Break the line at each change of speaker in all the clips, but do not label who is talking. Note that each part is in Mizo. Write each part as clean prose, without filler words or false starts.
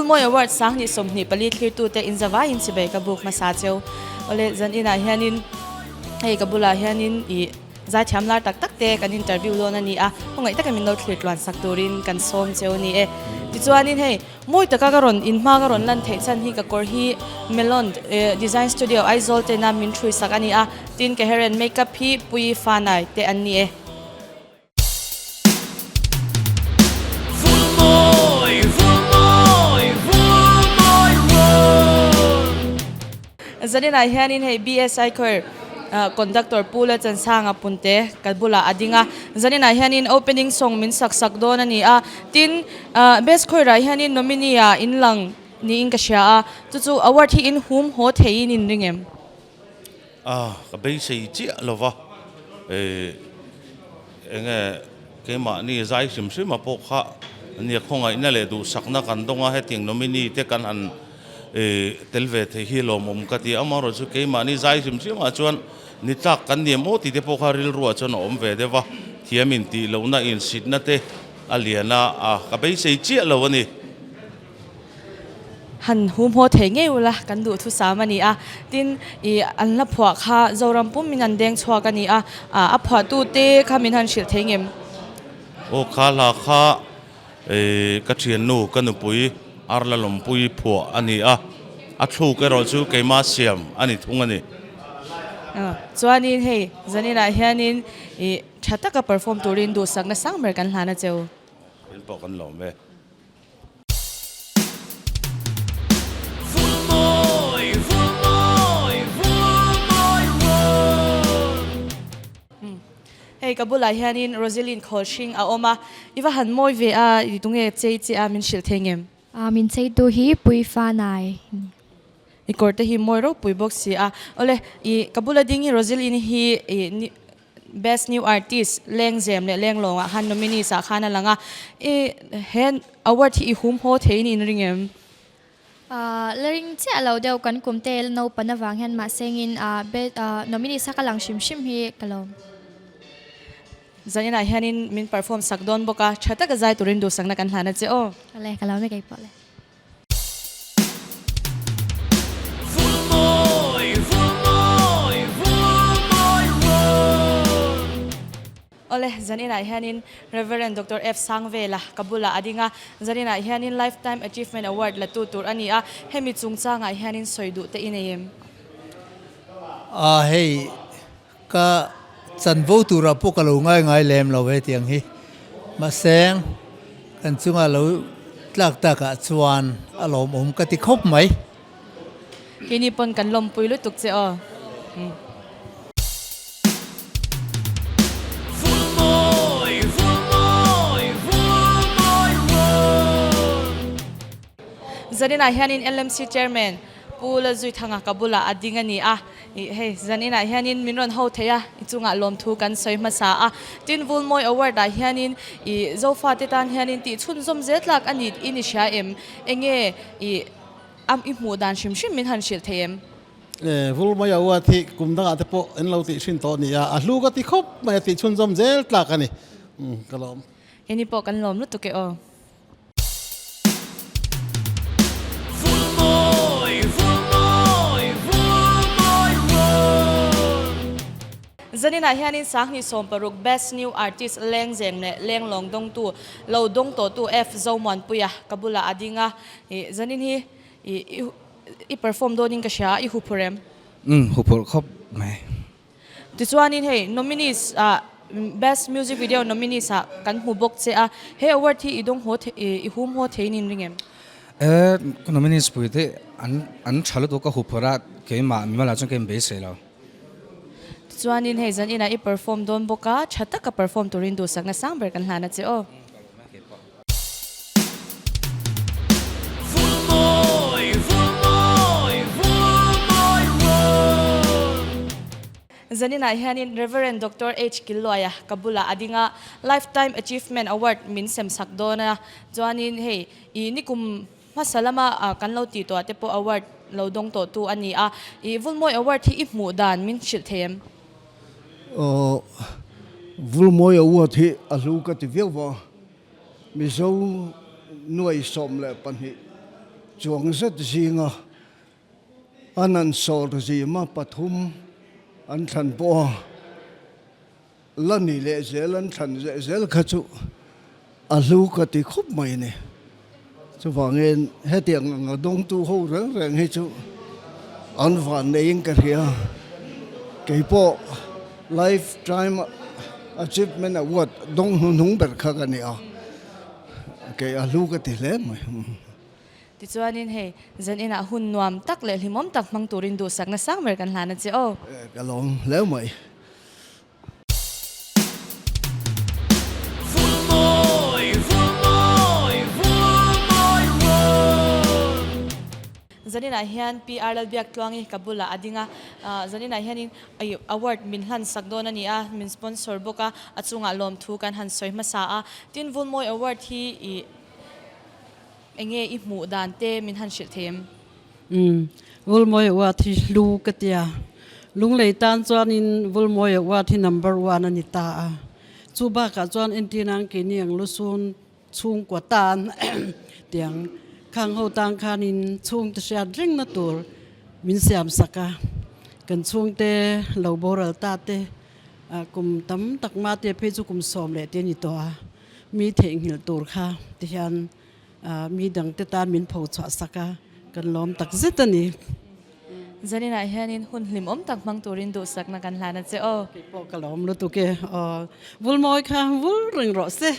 Vulmawi Award 2024 thlirtute inzavaiin chibai ka buk hmasa cheu. Awle, zan inah hianin hei ka bulah hianin ih zaithiam lar tak tak te kan interview dawn a ni a, khawngaih taka min lo thlir tluan sak turin kan sawm cheu a ni e. Tichuanin hei mawi taka ka rawn inhma ka rawn lan theih chhan hi ka kawr hi Melon Design Studio Aizawl tena min hrui sak a ni a, tin ka hair and makeup hi Puii Fanai te an ni e. Zaninah hianin hei BSI Choir Conductor Pu Lalchansanga Punte ka bulah a ding a, zaninah hianin opening song min sak sak dawn a ni a, tin Best Choir ah hianin nominee ah in lang niin ka hria a, chu chu award hi in hum haw theiin in ring em?
A, ka beisei chiah lo va, eh enge keimahni zai hrim hrim a pawh kha nia khawngaihna leh duhsakna kan dawng a, hetiang nominee te kan han eh tel ve thei hi lawmawm ka ti a, amaherawhchu chu keimahni zai hrim hrim ah chuan ni tlak kan ni em aw tih te pawh kha rilru ah chuan a awm ve deuh va, thiam intih lohna insitna te a lian a, a ka beisei chiah lo a ni.
Han hum haw thei ngei ula kan duh thusam a ni a, tin ih an hla phuah kha Zoram pum in an deng chhuak a ni a, a phuah tu te kha min han hrilh thei ngem?
Aw kha hla kha ih ka thiannu ka nupui Arla Lawmpui phuah a ni a, a thluk erawh chu keima siam a ni thung a ni.
Chuanin hei zaninah hianin ih tha taka perform turin duhsakna sang ber kan hlan a cheu.
In pawh kan lawm e.
Hei ka bulah hianin Roselyn Khawlhring a awm a, i va han mawi ve a, i tunge chei che a min hrilh thei ngem?
Min cheitu hi Puifanai.
I kawr te hi mawi ropui bawk si a, awle i ka bula ding hi Roselyn hi i Best New Artist Lengzem leh Lenglawng ah khan nominees ah khan a lang a, i he award hi i hum haw theiin in ring em?
La ring chiah lo deuh kan kum te naupan avang hian mahse engin nominees a ka lang hrim hrim hi ka lawm.
Zaninah hianin min perform sak dawn bawk a, tha taka zai turin duhsakna kan hlan a che aw.
Awle, ka lawm e keipawh le.
Awle, zaninah hianin Rev. Doctor F. Sangvela ka bulah a ding a, zaninah hianin Lifetime Achievement Award la tu tur a ni a, hemi chungchangah hianin sawi duh te i nei em?
A hei, ka chanvo turah pawh ka lo ngai ngai lem lo hetiang hi. Mahse, kan chunga lo tlak takah chuan a lawmawm ka ti khawp mai.
Keini pawn kan lawmpui lutuk che aw. Zaninah hianin LMC Chairman Pu Lalzuithanga ka bulah a ding a ni a, ih hei zaninah hianin min rawn ho thei a, i chungah lawmthu kan sawi hmasa a. Tin Vulmawi Award ah hianin ih Zofate tan hianin tih chhunzawm zel tlak a ni i ni hria em? Enge ih a i hmuh dan hrim hrim min han hrilh thei em?
E Vulmawi Award hi kum dangah te pawh an lo tih hrin tawh a ni a, a hlu ka ti khawp mai a tih chhunzawm zel tlak a ni. Umm ka lawm.
Heni pawh kan lawm lutuk e aw. Zaninah hianin 2016 Best New Artist Lengzem leh Lenglawng dawngtu lo dawng tawhtu F Zomuanpuia ka bulah a ding a, ih zanin hi ih i perform dawnin ka hria a, i huphurh em?
Umm huphurh khawp mai.
Tichuanin hei nominees ah Best Music Video nominees ah kan hmu bawk che a, he award hi i dawng haw thei i hum haw theiin in ring em?
E, ka nominees pui te an an tha lutuk ka huphurh a, keimah mimal ah chuan ka inbeisei lo.
Tichuanin hei zan inah i perform dawn bawk a, tha taka perform turin duhsakna sang ber kan hlan a che aw. Zaninah hianin Rev. Doctor H. Killuaia ka bulah a ding a, Lifetime Achievement Award min sem sak dawn a, chuanin hei ih nikum hmasa lama kan lo tih tawh ah te pawh award lo dawng tawh tu a ni a, ih Vulmawi Award hi i hmuh dan min hrilh thei em?
Aw, Vulmawi Award hi a hlu ka ti viau va. Mizo 22 chuang zet zinga an an sawr zima pathum an thlan pawh a la ni leh zel an thlan zeh zel kha chu a hlu ka ti khawp mai a ni. Chuvangin hetiang anga dawngtu ho reng reng hi chu an van neiin ka hria. Keipawh Lifetime Achievement Award dawng hnuhnung ber kha ka ni a, kei a hlu ka ti hle mai.
Tichuanin hei zan inah hun nuam tak leh hlimawm tak hmang turin duhsakna sang ber kan hlan a che aw.
Ka lawm hle mai.
Zaninah hian PR Lalbiaktluangi ka bulah a ding a, zaninah hianin award min hlan sak dawn a ni a, min sponsor bawk a, a chungah lawmthu kan han sawi hmasa a. Tin, Vulmawi Award hi ih enge i hmuh dan te min han hrilh thei em?
Umm, Vulmawi Award hi hlu ka tia. Lunglei tan chuanin Vulmawi Award hi number one a ni ta a. Chu bakah chuan entirnan keini ang lusun Chhungkua tan tiang khang ho tang khanin chhungte hriat rengna tur min siam sak a, kan chhungte lo boral ta te kum tam tak ma te phei chu kum sawm leh te a ni tawh a, mi theihnghilh tur kha ti hian mi dangte tan min pho chhuah sak a, kan lawm tak zet a ni.
Zaninah hianin hun hlimawm tak hmang turin duhsakna kan hlan a che aw.
Kei pawh ka lawm lutuk e aw. Vulmawi kha vul reng rawh se.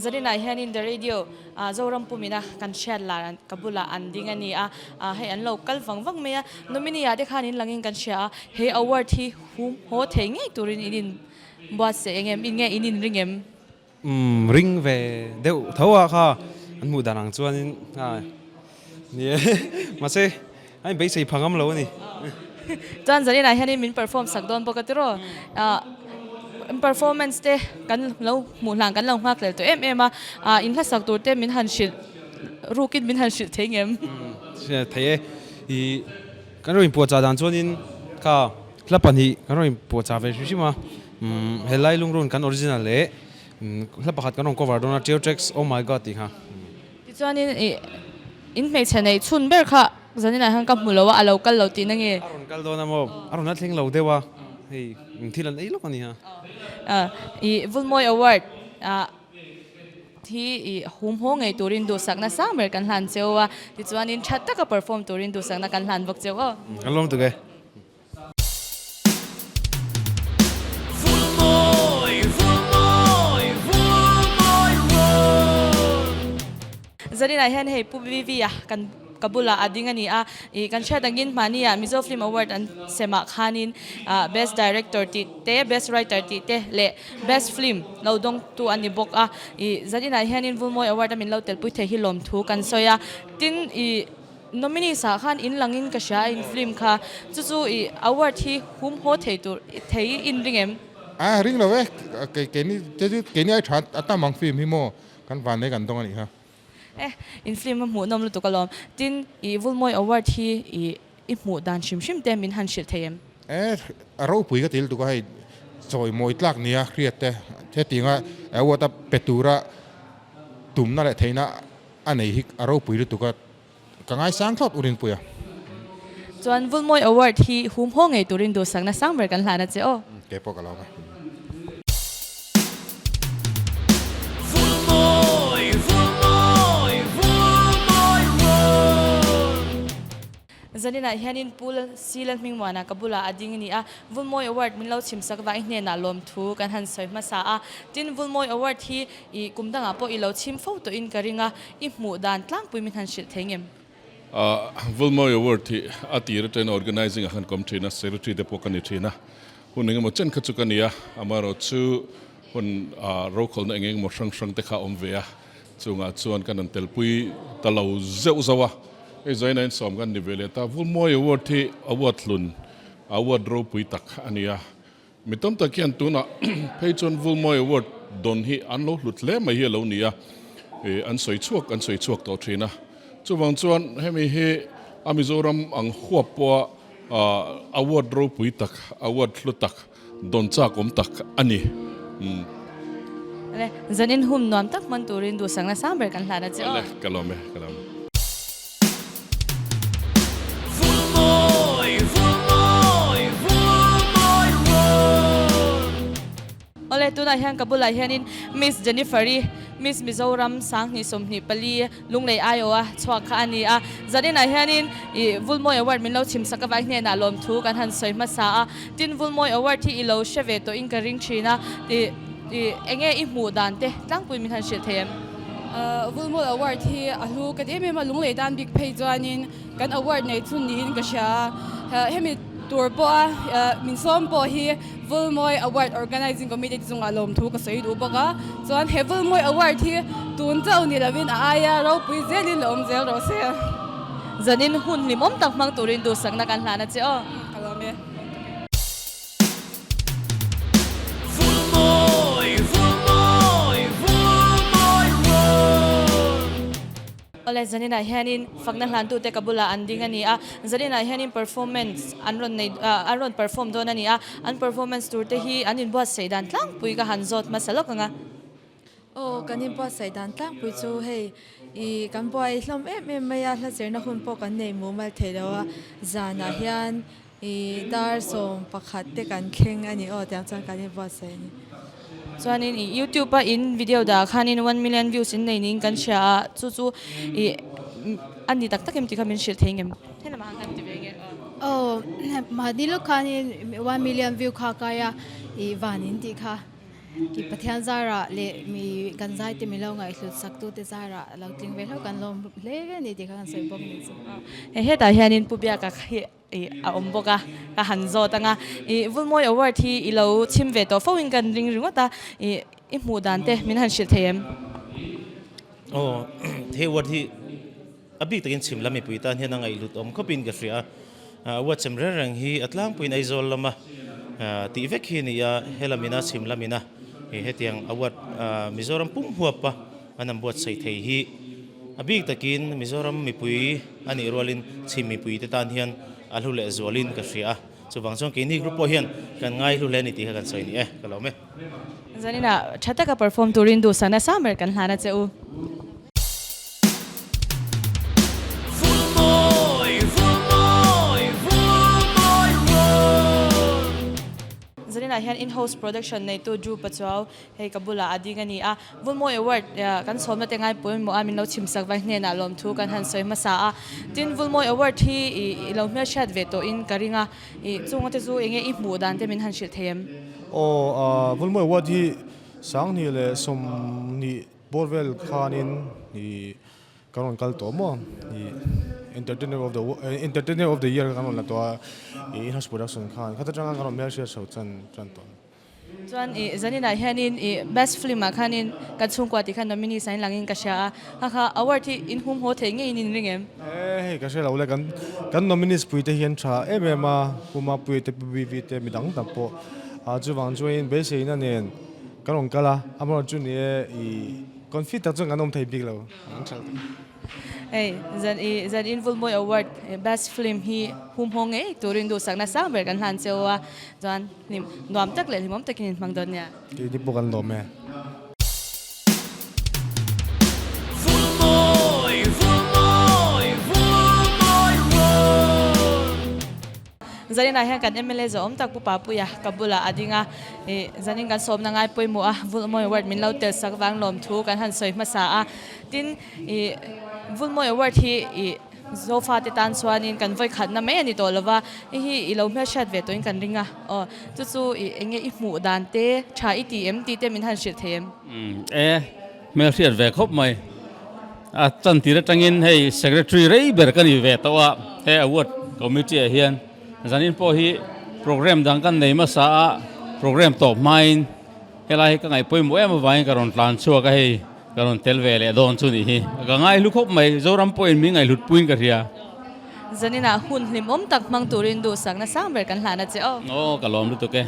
Zaninah hianin The Radio Zoram pumina kan hriat lar ka bulah an ding a ni a, hei an lo kal vang vang mai a. Nominee ah te khan in langin kan hria a, he award hi hum haw thei ngei turin in in buatsaih eng em, in nge in in ring em?
Umm ring ve deuh tho a kha an hmuh dan ang chuanin a ni e mahse a inbeisei pha ngam lo a ni.
Chuan zaninah hianin min perform sak dawn bawk a tiraw ah performance te kan lo hmuh hlan kan lo nghak hlel tawh em em a ah in hlasak tur te min han hrilh rukin min han hrilh thei ngem.
Thei e i kan rawn inpuahchah dan chuanin kha Hla pahnih kan rawn inpuahchah ve hrim hrim a, helai lungrun kan original leh hla pakhat kan rawn cover dawn a, Trio Tracks Oh My God tih kha.
Tichuanin ih in hmeichhe neih chhun ber kha zaninah hian ka hmu lo a, a lo kal lo tihna nge?
A rawn kal dawn a maw? A rawn la thleng lo deuh a, hei thil an ei lawk a nia.
Ih Vulmawi Award ah. Hi i hum haw ngei turin duhsakna sang ber kan hlan cheu a, tichuanin tha taka perform turin duhsakna kan hlan bawk cheu aw.
Kan lawm tuk e.
Zaninah hian hei Pu BV a kan ka bulah a ding a ni a, ih kan hriat angin hmahni ah Mizo Film Award an sem ah khanin ah Best Director tih te, Best Writer tih te leh Best Film lo dawng tu a ni bawk a, ih zaninah hianin Vulmawi Award a min lo telpui thei hi lawmthu kan sawi a, tin ih nominees ah khan in langin ka hria a in film kha chu chu ih award hi hum haw thei tur thei in ring em?
A ring lo e, keini te chu keini ai tha a tam ang film hi maw kan vanlei kan dawng a nih kha.
E, in film a hmuhnawm lutuk alawm. Tin, i Vulmawi Award hi i i hmuh dan hrim hrim te min han hrilh thei em?
E, a ropui ka ti lutuk a, hei chawi mawi tlak nia hriat te hetianga award a pe tura tumna leh theihna a nei hi a ropui lutuk a, ka ngaisang thlawt u Rinpuia.
Chuan Vulmawi Award hi hum haw ngei turin duhsakna sang ber kan hlan a che aw.
Kei pawh ka lawm e.
Zaninah hianin Pu Si Lalhmingmuana ka bulah a ding a ni a, Vulmawi Award min lo chhimsak vang i hnenah lawmthu kan han sawi hmasa a. Tin, Vulmawi Award hi i kum dangah pawh i lo chhim fo tawhin ka ring a, i hmuh dan tlangpui min han hrilh thei ngem?
Vulmawi Award hi a tir atangin organising ah khan ka awm thin a, secretary te pawh ka ni thin a. Hun engemaw chen kha chu ka ni a, amaherawhchu hun rokhawlna eng engemaw hrang hrang te kha a awm ve a, chungah chuan kan han telpui ta lo zeuh zauh a, hei zaina insawm kan ni ve leh ta. Vulmawi Award hi award hlun, award ropui tak a ni a, mi tam tak hian tunah phei chuan Vulmawi Award dawn hi an lo hlut hle mai hi a lo ni a, an sawi chhuak an sawi chhuak tawh thin a. Chuvang chuan hemi hi a Mizoram ang huap pawha Award ropui tak, award hlu tak Dawn chak awm tak a ni. Umm.
Ale, zanin hun nuam tak hman turin duhsakna sang ber kan hlan a che aw.
Ale, ka lawm e, ka lawm e.
Awle, tunah hian ka bulah hianin Miss Jennifer-i, Miss Mizoram 2024 Lunglei aiawha chhuak kha a ni a. Zaninah hianin ih Vulmawi Award min lo chhimsak avang hnenah lawmthu kan han sawi hmasa a. Tin, Vulmawi Award hi i lo hre ve tawhin ka ring thin a. Ih ih eng nge i hmuh dan te tlangpui min han hrilh thei em?
Vulmawi Award hi a hlu ka ti em em a, Lunglei tan bik phei chuanin kan award nei chhun niin ka hria a. Hemi tur pawha min sawm pawh hi Vulmawi Award Organizing Committee te chungah lawmthu ka sawi duh bawk a. Chuan he Vulmawi Award hi tun chauh ni lovin a aia ropui zelin la awm zel rawh se.
Zanin hun hlimawm tak hmang turin duhsakna kan hlan a che aw.
Ka lawm e.
Awle, zaninah hianin fakna hlantute ka bulah an ding a ni a, zaninah hianin performance an rawn nei an rawn perform dawn a ni a, an performance tur te hi an inbuatsaih dan tlangpui ka han zawt hmasa lawk ang a.
Aw, kan inbuatsaih dan tlangpui chu hei ih kan buai hlawm em em mai a, hla zirna hun pawh kan nei mumal thei lo a, zanah hian I dar 11 te kan thleng a ni aw tiang chuan kan inbuatsaih a ni.
Chuanin i youtube a in video dah khanin one million views in nei niin kan hria a, chu chu i a ni tak tak em tih kha min hrilh thei ngem? He lamah khan kan ti ve nge
aw. Aw mahni lawk khanin one million view kha kai a i van in tih kha. I Pathian zarah leh mi kan zai te milo ngaihhlut sak tu te zarah lo tling ve hlauh kan lawm hle a ni tih kha kan sawi bawk a ni chu.
Hei hetah hianin Pu Biaka hi a awm bawk a, ka han zawt ang a. I Vulmawi Award hi i lo chhim ve tawh fo in kan ring ringawt a, i i hmuh dan te min han hrilh thei em?
Aw, he award hi a bik takin chhim lam mipui tan hian a ngaihhlut awm khawpin ka hria a. Award sem reng reng hi a tlangpuiin Aizawl lama tih vek hi a ni a, he lamina chhim lamina hetiang award Mizoram pum huapa an an buatsaih thei hi a bik takin Mizoram mipui a nih rualin chhim mipui te tan hian a hlu leh zualin ka hria a. Chuvang chuan keini group pawh hian kan ngai hlu hle a ni tih kha kan sawi ni e, ka lawm e.
Zaninah tha taka perform turin duhsakna sang ber kan hlan a che u. Zaninah hian in-house production neitu Drew Pachuau hei ka bulah a ding a ni a. Vulmawi Award kan sawmna te ngai pawimawh a min lo chhimsak vai hnenah lawmthu kan han sawi hmasa a. Tin, Vulmawi Award hi i lo hmelhriat ve tawhin ka ring a. I chunga te chu enge i hmuh dan te min han hrilh thei em?
Aw, Vulmawi Award hi 2020 Ball vel khanin i kan rawn kal tawh maw i entertainer of the entertainer of the year kan rawn la tawh a i in house production khan khata tanga kan rawn hmelhriat chho chan tan tawh.
Chuan i zaninah hianin i best film ah khanin kan chhungkua tih khan nominees ah in langin ka hria a kha kha award hi in hum haw thei ngeiin in ring em?
E hei ka hre lo le kan kan nominees pui te hian tha em em a Pu Mapuia te Pu BV te midang tak pawh a chuvang chuan beiseina nen Kan rawn kal a, amaherawh chu ni e, i confit tak chuan kan awm thei bik lo, an tha lutuk.
Hei zan i zan in Vulmawi Award Best Film hi hum haw ngei turin duhsakna sang ber kan hlan cheu a, chuan hlim nuam tak leh hlimawm takin in hmang dawn nia.
Keini pawh kan lawm e.
Zaninah hian kan mla zawh awm tak Pu Papuia ka bulah a ding a, ih zanin kan sawmna ngai pawimawh a, Vulmawi Award min lo tel sak vang lawmthu kan han sawi hmasa a, tin ih Vulmawi Award hi ih Zofa te tan chuanin kan vawi khatna mai a ni tawh lova, hei hi i lo hmelhriat ve tawhin kan ring a, aw chu chu ih eng nge i hmuh dan te tha i ti em tih te min han hrilh thei em?
E, hmelhriat ve khawp mai. A chantir atangin hei Secretary rei ber ka ni ve tawh a, he Award Committee ah hian zanin pawh hi programme dang kan nei hmasa a, programme tawp hmain helai hi ka ngaih pawimawh em avangin ka rawn tlan chhuak a hei ka rawn tel ve leh dawn chu nih hi. Ka ngaihlu khawp mai, Zoram pawhin min ngaihhlut puiin ka hria.
Zaninah hun hlimawm tak hmang turin duhsakna sang ber kan hlan a che aw.
Aw ka lawm lutuk e.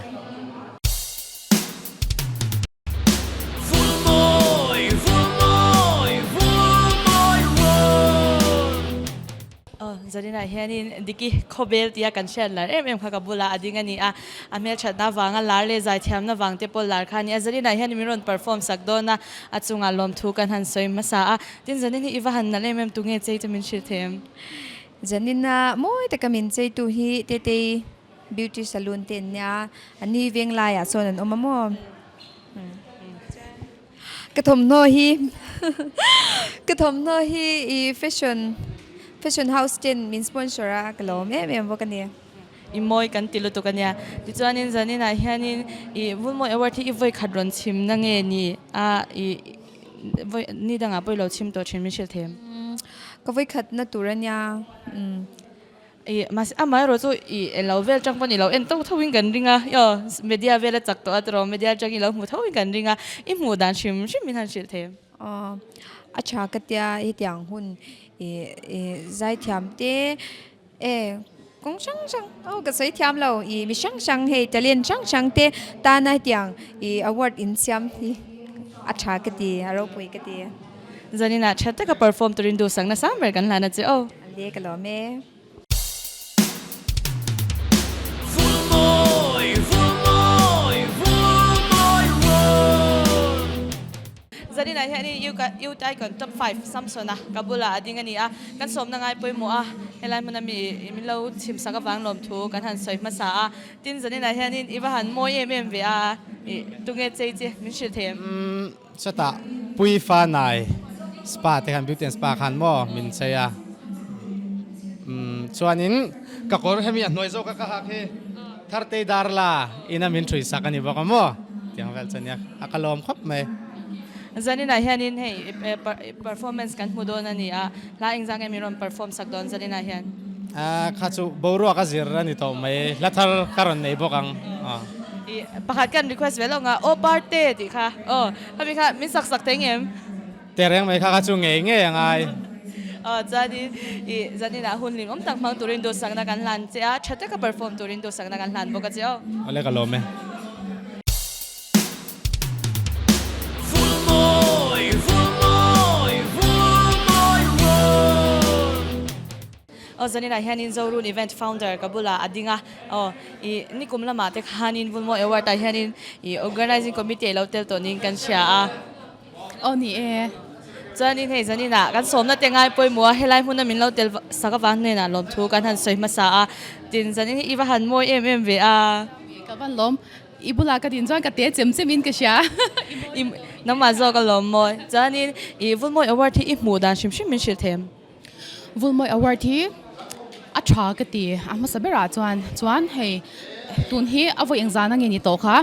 Aw, Zarina. Zaninah hianin Diki Khawbel tia kan hriat lar em em kha ka bulah a ding a ni a, a hmelthatna vanga lar leh zaithiamna vang te pawh lar kha a ni a. Zaninah hian min rawn perform sak dawn a, a chungah lawmthu kan han sawi hmasa a. Tin, zanin hi i va han nalh em em, tunge chei chu min hrilh thei em?
Zanina mawi taka min cheitu hi Tetei Beauty Saloon te an nia, an ni veng laiah sawn an awm a maw? Ka thawmhnaw hi ka thawmhnaw hi i fashion fashion house ten min sponsor a ka lawm em em bawk a ni.
I mawi kan ti lutuk a nia. Tichuanin zaninah hianin i Vulmawi Award hi i vawi khat rawn chhim na nge ni a i vawi ni dangah pawh i lo chhim tawh thin min hrilh thei em?
Ka vawi khat na tur a nia.
I mahse amaherawh chu i elo vel tang pawn i lo en tho tho in kan ring a, aw media vel a chak tawh a tiraw media atang i lo hmu tho in kan ring a, i hmuh dan hrim hrim in han hrilh thei em?
Aw a tha ka tia hetiang hun i i zaithiam te e kawng hrang hrang aw ka sawi thiam lo i mi hrang hrang hei talent hrang hrang te tana hetiang i award in siam hi a tha ka ti a ropui ka ti.
Zaninah tha taka perform turin duhsak nasa ber kan hlan a che aw.
Le ka lawm e.
Zaninah hianin Youth Icon Top 5 Samsona ka bulah a ding a ni a, kan sawmna ngai pawimawh a, helai hmuna mi min lo chhimsak avang lawmthu kan han sawi hmasa a, tin zaninah hianin i va han mawi em em ve a, tunge chei che min hrilh thei em?
Chutah Pui Fa Nai Spa te khan Beauty and Spa khan maw min chei a. Umm chuanin ka kawr hemi a hnuai zawk a ka hak hi Thartei Darla ina min ṭhui sak a ni bawk a maw tiang vel chu ania a ka lawm khawp mai.
Zaninah hianin hei performance kan hmu dawn a ni a, hla engzah nge min rawn perform sak dawn zaninah hian?
Kha chu boruak a zir a ni tawh mai, hla thar ka rawn nei bawk ang.
I pakhat kan request ve lo nga, aw parte tih kha, aw khami kha min sak sak thei ngem?
Tehreng mai kha kha chu ngei ngei a ngai.
Aw chuanin i zaninah hun hlimawm tak hmang turin duhsakna kan hlan che a, tha taka perform turin duhsakna kan hlan bawk a che aw.
Awle ka lawm e.
Aw zaninah hianin Zorun Event Founder ka bulah a ding a, aw i nikum lamah te khanin Vulmawi Award ah hianin i Organising Committee a lo tel tawh niin kan hria a.
Aw ni e.
Chuanin hei zaninah kan sawmna te ngai pawimawh a, helai hmuna min lo tel sak avang hnenah lawmthu kan han sawi hmasa a, tin zanin hi i va han mawi em em ve a.
Ka van lawm. I bulah ka din chuan ka te chem chem in ka hria.
I nangmah zawk a lawm mawi. Chuanin i Vulmawi Award hi i hmuh dan hrim hrim min hrilh thei em?
Vulmawi Award hi a tha ka ti a hmasa berah chuan chuan hei tun hi a vawi engzan a nge ni tawh kha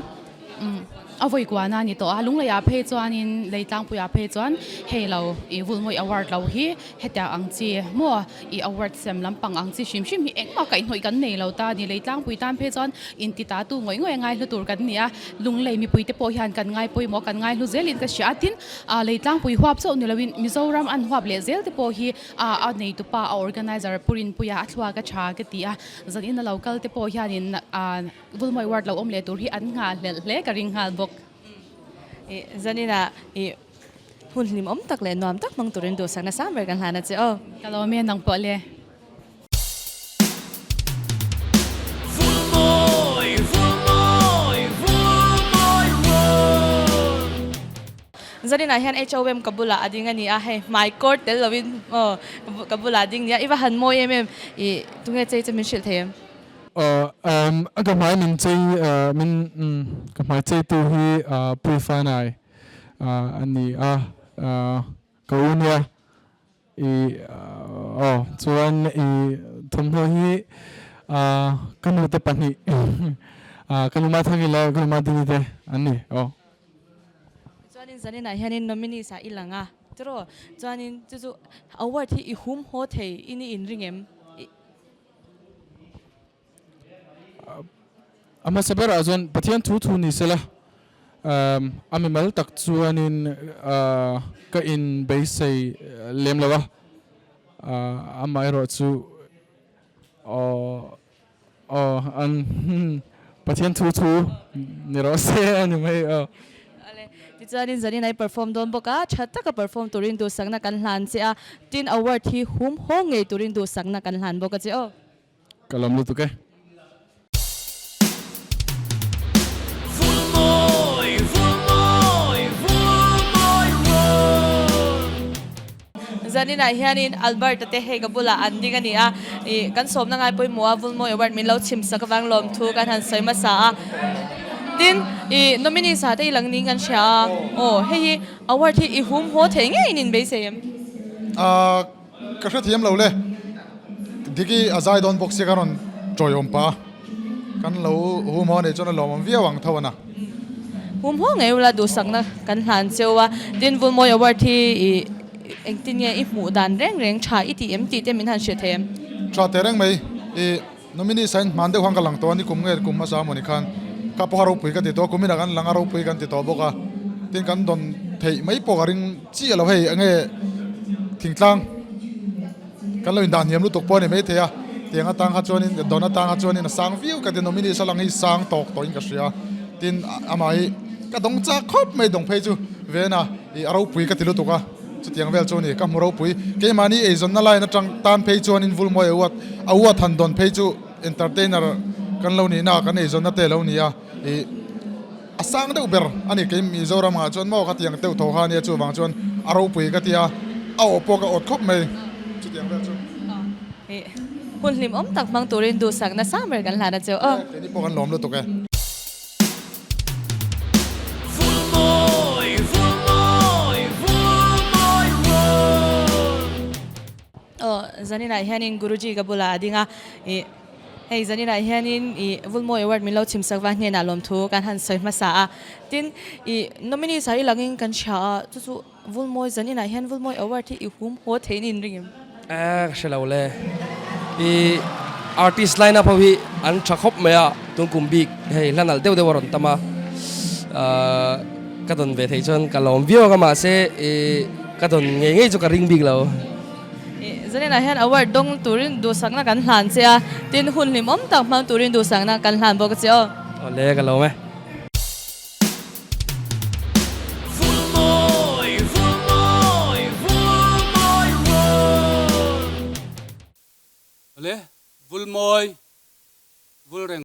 umm a vawi kuana a ni tawh a lungleiah phei chuanin lei tlangpuiah phei chuan hei lo i Vulmawi Award lo hi hetiang ang chi maw i award sem lampang ang chi hrim hrim hi engmah kaihhnawih kan nei lo ta a ni lei tlangpui tan phei chuan inti ta tu ngawih ngawih a ngaihlu tur kan ni a lunglei mipui te pawh hian kan ngai pawimawh kan ngaihlu zelin ka hria a tin Ah lei tlangpui huap chauh ni loin Mizoram an huap leh zel te pawh hi ah a neitu pa a organizer Pu Rinpuia a thluak a tha ka ti a, zanin a lo kal te pawh hianin ah Vulmawi ward lo awm leh tur hi an nghah hlelh hle ka ring nghal bawk.
Ih zanin ah ih hun hlimawm tak leh nuam tak hmang turin duhsakna sang ber kan hlan a che aw.
Ka lawm e nang pawh le.
Zaninah hian HOM ka bulah a ding a ni a, hei hmai kawr tel lovin aw ka bulah a ding nia, i va han mawi em em, i tunge chei chu min hrilh thei em?
Aw um ka hmai min chei min ka hmai cheitu hi Puifanai a ni a, ka u nia. I aw chuan i thawmhnaw hi ka nu te pahnih ka nu Mathangi leh ka nu Madini te an ni aw.
Chuanin zaninah hianin nominees ah i lang a tiraw chuanin chu chu award hi i hum haw thei i ni inring em?
A hmasa berah chuan Pathian thu thu ni sela, a mimal tak chuanin ka in beisei lem lo a, amaherawh chu aw an Pathian thu thu ni rawh se a ni mai aw.
Awle. Tichuanin zanin ai perform dawn bawk a, tha taka perform turin duhsakna kan hlan che a, tin award hi hum hawng ngei turin duhsakna kan hlan bawk a che aw.
Ka lawm lutuk e.
Zaninah hianin Albert-a te hei ka bulah an ding a ni a, ih kan sawmna ngai pawimawh a Vulmawi Award min lo chhim sak avang lawmthu kan han sawi hmasa a. Tin, ih nominees ah te i lang niin kan hria a, aw hei hi award hi i hum haw thei ngeiin in beisei em?
Ahh ka hrethiam lo le, Diki a zai dawn bawk sia ka rawn tawiawm pah a, kan lo hum haw anih chuan a lawmawm viau ang tho a na.
Hum haw ngei ula duhsakna kan hlan cheu a, tin Vulmawi Award hi ih engtin nge i hmuh dan reng reng tha i tih em tih te min han hrilh thei em?
Tha teh reng mai, ih Nominee sain hman deuh khan ka lang tawh a, ni kum nge kum hmasa mawni khan ka pawha ropui ka ti tawh a, kuminah kan lang a ropui kan ti tawh bawk a, tin kan dawn theih mai pawh ka ring chiah lo hei enge thingtlang kan lo indah hniam lutuk pawh a ni maithei a, tiang atang kha chuanin dawn atang kha chuanin a sang viau ka ti nominee sa lang hi sang tawk tawhin ka hria, tin amah hi ka dawng chak khawp mai dawng phei chu Vena ih a ropui ka ti lutuk a. Chutiang vel chu a ni, ka hmu ropui. Keimahni eizawnna line atang tan phei chuanin Vulmawi a uat a uat han dawn phei chu entertainer kan lo nihna kan eizawnna te lo ni a, ih a sang deuh ber a ni. Kei Mizoram ah chuan maw khatiang deuh tho kha a nia, chuvang chuan a ropui ka ti a, a awh pawh ka awt khawp mai chutiang vel chu.
Ih hun hlimawm tak hmang turin duhsakna sang ber kan hlan a cheu aw.
Keini pawh kan lawm lutuk e.
Aw zaninah hianin Guruji ka bulah a ding a, ih hei zaninah hianin ih Vulmawi Award min lo chhim sak va hnenah lawmthu kan han sawi hmasa a, tin ih nominees ah i langin kan hria a, chu chu Vulmawi zaninah hian Vulmawi Award hi i hum haw thei niin ring em?
Eh ka hre lo le. I artist line up ho hi an tha khawp mai a, tun kum bik hei hla nalh deuh deuh a rawn tam a, ka dawn ve theih chuan ka lawm viau ang a mahse i ka dawn ngei ngei chu ka ring bik lo.
Zaninah hian award dawng turin duhsakna kan hlan che a, tin hun hlimawm tak hmang turin duhsakna kan hlan bawk a che aw.
Awle ka lawm e.
Awle, Vulmawi, Vulreng.